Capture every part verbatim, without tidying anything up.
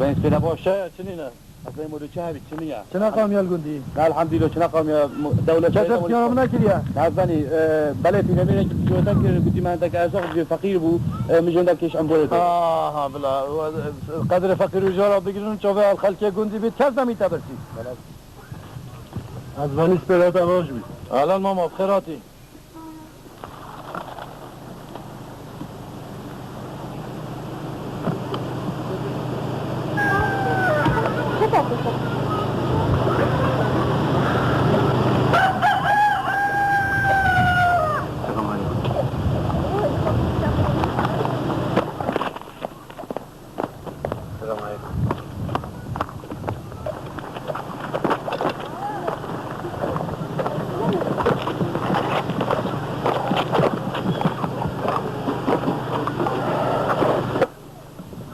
Sêla baş e, çi nîne? Ez ê mûrê çi hebî, çi nîne? Çi neqamiya li gundî? Na, elhamdülillah, çi neqamiya mu-, dewlet Kesef beyde mûrê çi. Çi ne kiriye? Na, ez benî, e, belê tîne mîne ki ciyo de kir, gotî me hindek erzaq, cî feqîr bû, e, min ji hindek kêş em borê de. Aha, bila, qedrê feqîr û jara bigirin, çavê al xelkê gundî bît, kes nemîte birsî. Ez benî spêrata roj bî. Ahlan mama, bi xêr hatî. Selam aleyküm.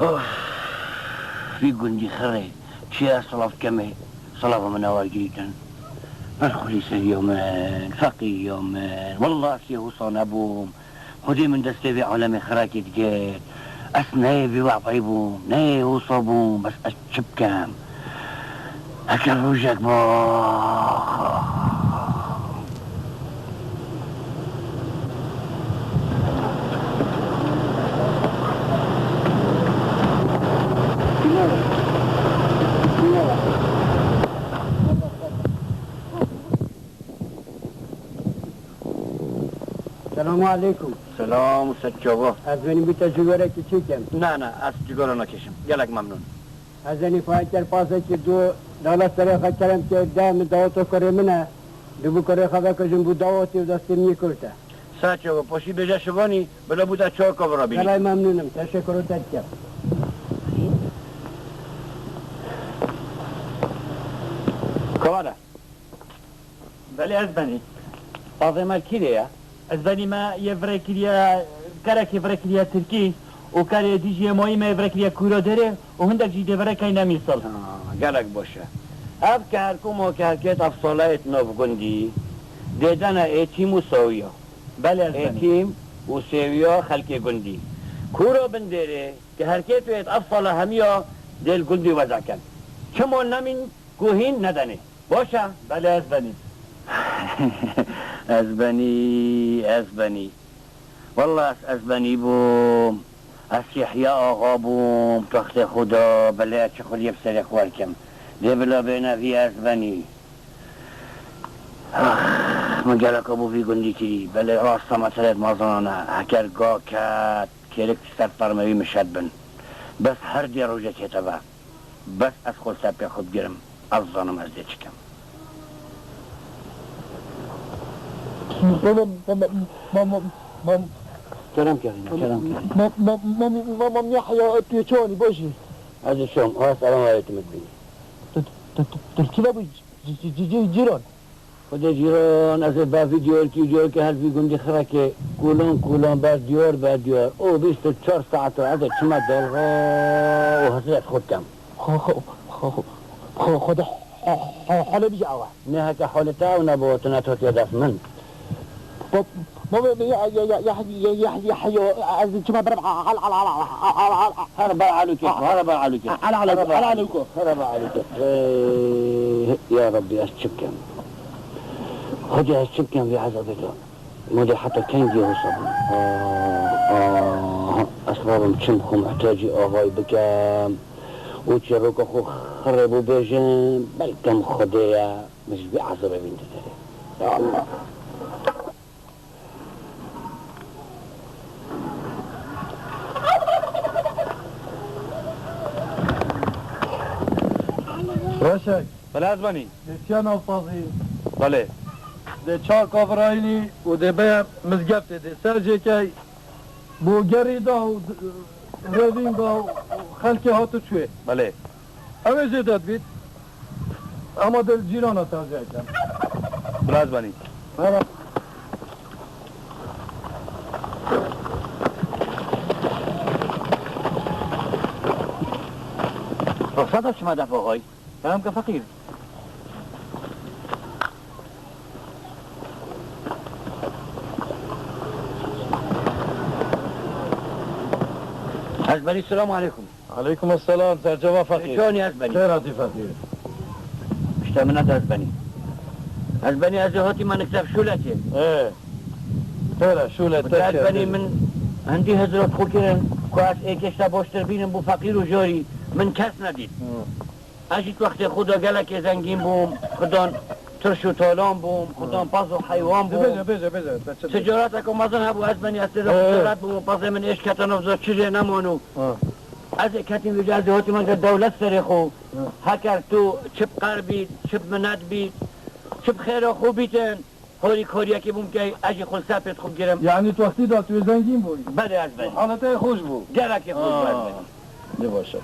Oh, vî gundî xirê, çi ye silav kemê, silava min a wergirîtin. Min xwilî seriya min, feqîriya min, wallah ez yê wisa nebûm. Xwedê min destê vê alemê xirakê digirt. Ez neyê vî wextayî bûm, neyê wisa bûm, bes ez çi bikim? Heker rojek ba. Selamu aleykum. Selam, Seçova. Ez benî bi te ji werekî çêkem. Na, na, ez cigara nakêşim. Gelek memnûn. Ez benî faîker pasekî du dewlet serê xwe kerem ke de min daweta kurê min e. Di bi kurê xwe vekujim bû dawetê û destê min yê kurte. Seçova, poşî bêje şivanî, bila bû te çar kavira bînî. Gelek memnûn im. Teşekkür te dikem. Kavara. Belê ez benî. Pavê me kî de ye? Ez benî me yê virekiriye, kerekê virekiriye Tirkî û kerê dî jî yê mayî me yê virekiriye Kûra Derê û hindek jî dê virekeyne Mîsil. Ha, gelek baş e. Ev keherkûmo keherkêt ev sale êt nav gundî, dê dene êtîm û sewiya. Belê ez benî. Êtîm û sewiya xelkê gundî. Kûra Binderê keherkêt wê êt ev sale hemiya dê li gundî weza ken. Çi mal nemîn ku hîn nedenê. Baş e? Belê ez benî. Ez benî, ez benî. Wallah ez, ez benî bûm. Ez Yehya Axa bûm, textê xwe da, belê ez çi xwediyê bi serê xwe werkim. Dê bila bêne vî ez benî. Ax, min geleka bo vî gundî kirî. Belê rasta meselê di mezana ne. Heker ga ket, kêrik ser fermewî min şed bin. Bes her dê rojek hête ve. Bes ez xwe li ser pê xwe digirim. Ez zanim ez dê çi kim. Mam, mam, mam, mam, mam, mam. Kerem kerî, kerem kerî. Mam, mam, mam, mam, mam Yahya, tu yê çawanî, baş î? Ez ê şom, ha, selam aleykum dibî. Tu, tu, tu, tu, tu kî ve bû, cî, cî, cî, cî, cîran? Xwedê cîran, ez ê bavî diyarkî û diyarkî her vî gundî xirekê, kulan kulan ber diyar ber diyar. O bîst û çar saet o ez ê çima dalga û hesret xwe kem. Xwe, xwe, xwe, xwe, xwe, xwe de ho-, ho-, holê bî awa. Ne heke holê te ew nebû, tu netotiye dest min. Bo-, bo-, bo-, ya, ya, ya, ya, ya, ya, ya, ya, ez çima berem al, al, al, al, al, al, al, al. Here ber alûkê xwe, here ber alûkê xwe. Al, al, al, al, al, al, al. Here ber alûkê xwe. Ey, ya Rabbî, ez çi bikim? Xwedê ez çi bikim vê ezabê de? Modê heta kengî wisa bûm? Ah, ah, ez rabim çim xwe muhtacî avayî bikim û çîroka xwe xirê bû bêjim, belkim Xwedê ye min ji vê ezabê bînde derê. Ya Allah. Reşek. Belê ez benî. Dê çiya nav pazî? Belê. Dê çar kavirayînî û dê beye mizgeftê, dê ser jêkey bo gerî da û d-, revîn da û xelkê hatu çûyê. Belê. Ew ê jê derdbît. Ema dê li cîrana te jê eken. Belê ez benî. Merhaba. Ruhsat e çima defa xwe? Kerem ke feqîr. Ez berî, selamu aleykum. Aleykum selam, serçava feqîr. Çonî ez benî. Xêr hatî feqîr. Pişta min ez benî. Ez benî, ez ê hatî me niktev şûlekê. Ê, xêr e, şûle te ez benî, min hindî hizrat xwe kirin ku ez êkê ji te baştir bînim, bû feqîr û jorî min kes nedît. Hı. Ez jî di wextê xwe de gelekê zengîn bûm, xudan tirş û talan bûm, xudan pez û heywan bûm. Bêje, bêje, bêje, te çi dibêjî? Ticareteke mezin hebû, ez benî ez tê de Ee. ticaret bûm û pezê min êş kete nav, zor çi jê neman û Ha. ez ê ketîm vêca, ez ê hatî me dewlet serê xwe. Ha. Heker tu çi bi qer bît, çi bi minet bît, çi bi xêra xwe bîtin, Harîkariyekê bûm ke ez jî xwe li ser pêt xwe bigirim. Yanî tu wextî da tu yê zengîn bûyî? Belê ez benî. Haletê xweş bû? Gelekî xweş bû ez benî. Aa, ne baş e.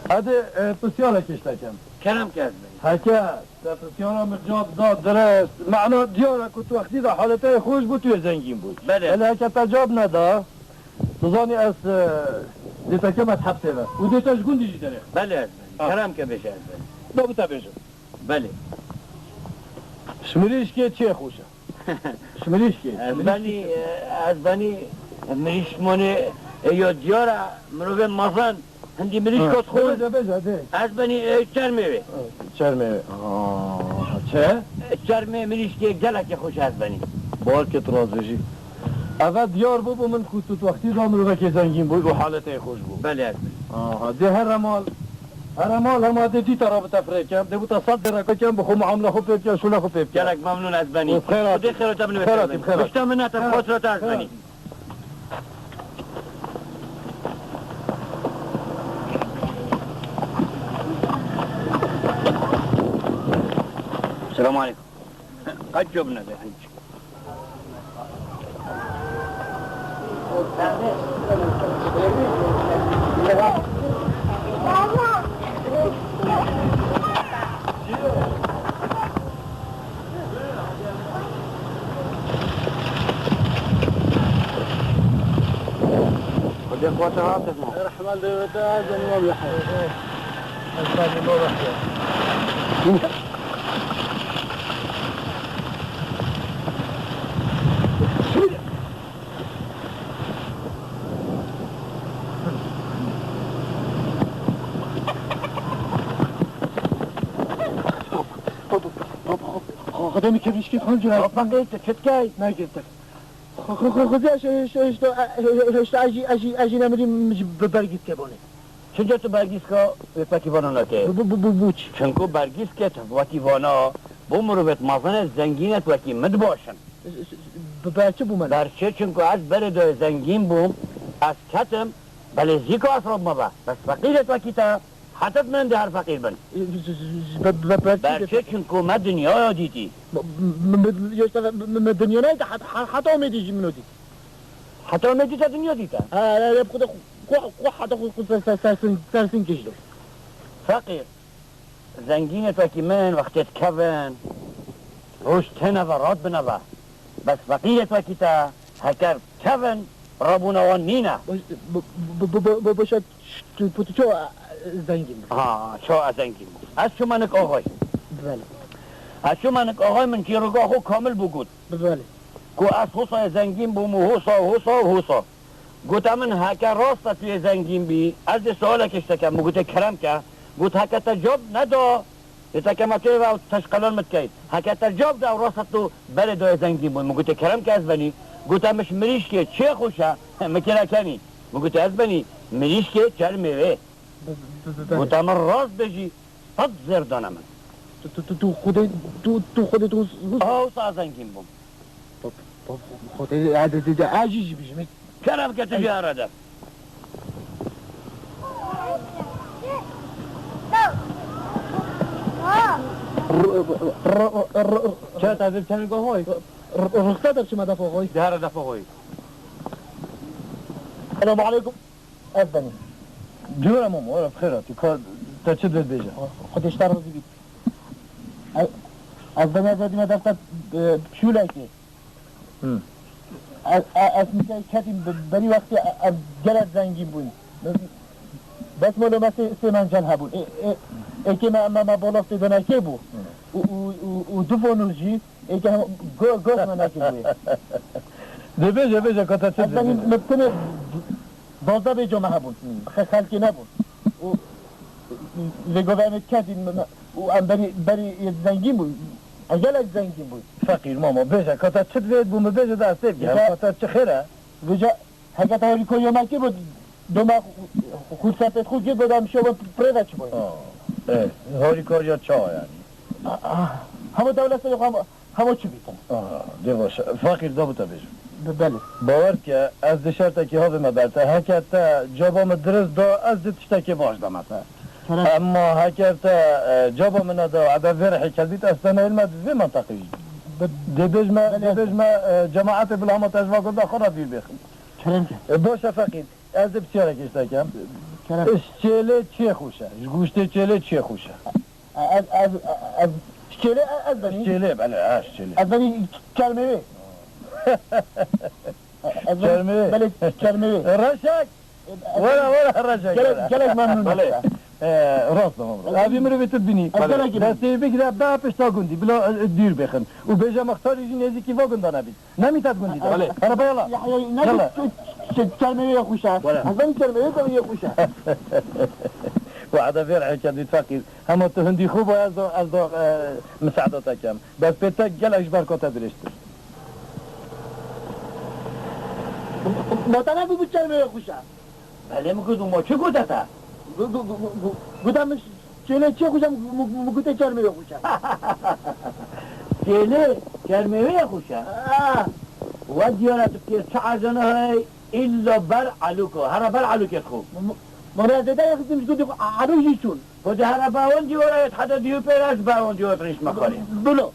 Edê, e, pirsyarek ji te kem. Kerem ke ez benî. Heke te pirsyara min cewab da dirist, mana diyar e ku tu wextî da haletê xweş bû tu yê zengîn bûyî. Belê. Belê heke te cewab neda, tu zanî ez, e, dê te kem ez hepsê ve. Û dê te ji gundî jî derê. Belê ez benî. Ha. Kerem ke bêje ez benî. Da bi te bêjim. Belê. Ji mirîşkê çi yê xweş e? Ji mirîşkê. Ez benî, ez benî mirîşk monê, e, yo diyar e, mirovên mezin, hindî mirîşk Ha, got xwe. Bêje, bêje, dê. Ez benî, e, çermê wê. Çermê wê. Ha, çi? E, çermê mirîşkê gelekê xweş ez benî. Balkê tu rast bêjî. Eve diyar bûbû min ku tu wextî da mirovekê zengîn bû û haletê xweş bû. Belê ez benî. Aha, dê here mal. Here mal hema dê dîta re bi te firê kem, dê bi te sed lîre kem, bi xwe muamele xwe pê bike, şûle xwe pê bike. Gelek memnûn ez benî. Xêr hatî. Xwedê xêr te binivîse. Xêr hatî, xêr hatî. Pişta min ne te, xêr hatî, xosra te ez benî. Selamun aleykum. Qet cewab nede hiç. Xwedê xwe te hatî ma. Rehman de wete, ez ê mam lehê. Xwedê min kevnîşkê xwe cira. Baba, tu çi dikey? Negirtik. Xwe, xwe, xwe, xwe, hişta, hişta, hişta, hişta, ez jî, ez jî, ez jî nemirîm, min jî bi bergîskê bonê. Çi cor tu bergîska wê wekî vana nake? Bu, bu, bu, bu, bu çi? Çinku bergîskê tu wekî vana, bo mirovêt mezin ê zengîn ê tu wekî min dibaşin. Bi berçi bû me? Berçi, çinku ez berê de zengîn bûm, ez ketim, belê zîka ez rabime be. Bes feqîrê tu wekî te, Hetet min dê her feqîr bin. Be, be, be, Berçe çinku me dinyaya dîtî. Me, me, me, me, me dinya neydi, het-, het-, heta me dî jî min o dît. Heta me dî te dinya dîte? Ha, ya, ya, xwe de, xwe, xwe, heta xwe, xwe ser, ser, sersin, sersin kişdo. Feqîr, zengînê wekî min wextê dikevin, roj têne ve, rat bine ve. Bes feqîrê wekî te, heker kevin, rabûna wan nîne. Baş, bu, bu, bu, bu, bu, başa tu, tu, tu ço, e, zengîn bû? Ha, ço ez zengîn bû. Ez çûme nik axay. Belê. Ez çûme nik axay, min çîroka xwe kamil bû got. Belê. Ku ez hosa zengîn bûm û hosa, hosa, hosa. Gote min, heke rast e tu yê zengîn bî, ez dê sualekê ji te kem. Min gote, kerem ke. Got, heke te cewab neda, Yê te kema tu ew teşqelan min dikey. Heke te cewab da ew rast e tu berê dayê zengîn bûn. Min gote kerem ke ez benî. Gote min ji mirîşkê çê xweş e. Min kira kenî. Min gote ez benî. Mirîşkê çermê wê. Bi, bi, bi, bi. Gote min rast bêjî. Sed zêr dane min. Tu, tu, tu, tu xwedê, tu, tu xwedê tu hûs, hûs. Ew sa zengîn bûm. Xwe, xwe, xwe tê, e, de, de, de, e, jî, jî bijimî. Kerem ke tu jî here de. Çe te zil çenik oxoy? Ruxsat e çima defa oxoy? De here defa oxoy. Selamun aleykum. Ez benî. Cûra Momo, were bi xêr hatî. Ka te çi dibêje? Xwedê ji te razî bît. Ez, ez benî, ez dime desta, e, şûlekê. Hı. Ez, e, ez nîşe ketîm bi-, berî wextê e, em gelek zengîn bûyîn. Bes molo me sê, sê mencel hebûn. Ê, ê, êkê me, me, me bolof tê denekê bû. Hı. Û, û, û, û du fonû jî êkê hem go-, goz me nekir bûye. De bêje, bêje, ka te çi dibêje? Ez benî, me tenê Dozdeh bêca me hebûn. Xe-, xelkê nebûn. Û lê govê em ê kedîn me, me, û em berî, berî yê zengîn bûn. Em gelek zengîn bûn. Feqîr mama, bêje, ka te çi divêt bû, min bêje de ez tê bigihim. Vêca ka te çi xêr e? Vêca heke te harîkariya me kir bû, doma xu-, xu-, xûrsepêt xwe kir bû, da min şewa pirê ve çi bû? Ah, eh, harîkariya çawa yanî? Ah, ah, hemû dewlet serê xwe hemû Hema çi bîtin? Aha, dê baş e. Feqîr, da bû te bêjim. Be-, belê. Bawer ke, ez di şertekî havê me ber te. Heke te caba min dirist da, ez di tiştekê baş deme te. Kerem. Emma heke te, e, caba min neda, ebe vê rihê kedît, ez te nehêlme di vê menteqê jî. Be-, Dê bêjme, belê. Dê bêjme, e, cemaetê bila hema te ji va gunda xwe re dûr bêxin. Kerem ke. E, baş e Feqîr, ez dê pisyarek ji te kem. Kerem. Ji çêlê çiyê xweş e? Ji guştê çêlê çiyê xweş e? Ez, ez, ez, şikêlê ez, ez benî. Şikêlê, belê, ha, şikêlê. Ez benî çermêwê. Ez benî, Çermêwê. Belê, çermêwê. Reşek! Ez Were, were, Reşek, Gelek, were. Gelek memnûn Belê. Te. E, rast e, memnûn. Evî mirovê tu bînî. Ez gelek Destê bigire, be pişta gundî, bila, e, dûr bêxin. Û bêje mextarî jî nêzîkî va gunda nebît. Nemîtet gundî de. Belê. Arabaya la. Yahya, ne Yalla. Ç-, ç-, çermeyê xweş e. Wala. Ez zanî çermeyê de yê xweş e. Wada vê rehê kedî Feqîr. Hema tu hindî xwe bo ez do, ez do, e, misaada te kem. Bes pê te gelek ji ber kota dirêjtir. Ma te nebû bi çermeyê xweş e. Belê min got, ma çi gote te? Gu-, gu-, gu-, gu-, gu-, Gote min çêlê çê xweş e, min, min, min gote çermeyê xweş e. Çêlê çermeyê xweş e? Ah. Wa diyara tu kêr çi erdana hey, illa ber alûko. Hera ber alûkê xwe. M-, m-, Mora zêde ya xizim ji gote xwe alûk jî çûn. Xwedê hera bawon diyara yet heta dî û pêra ji bawon diyara rîş me xwarê. Bilo.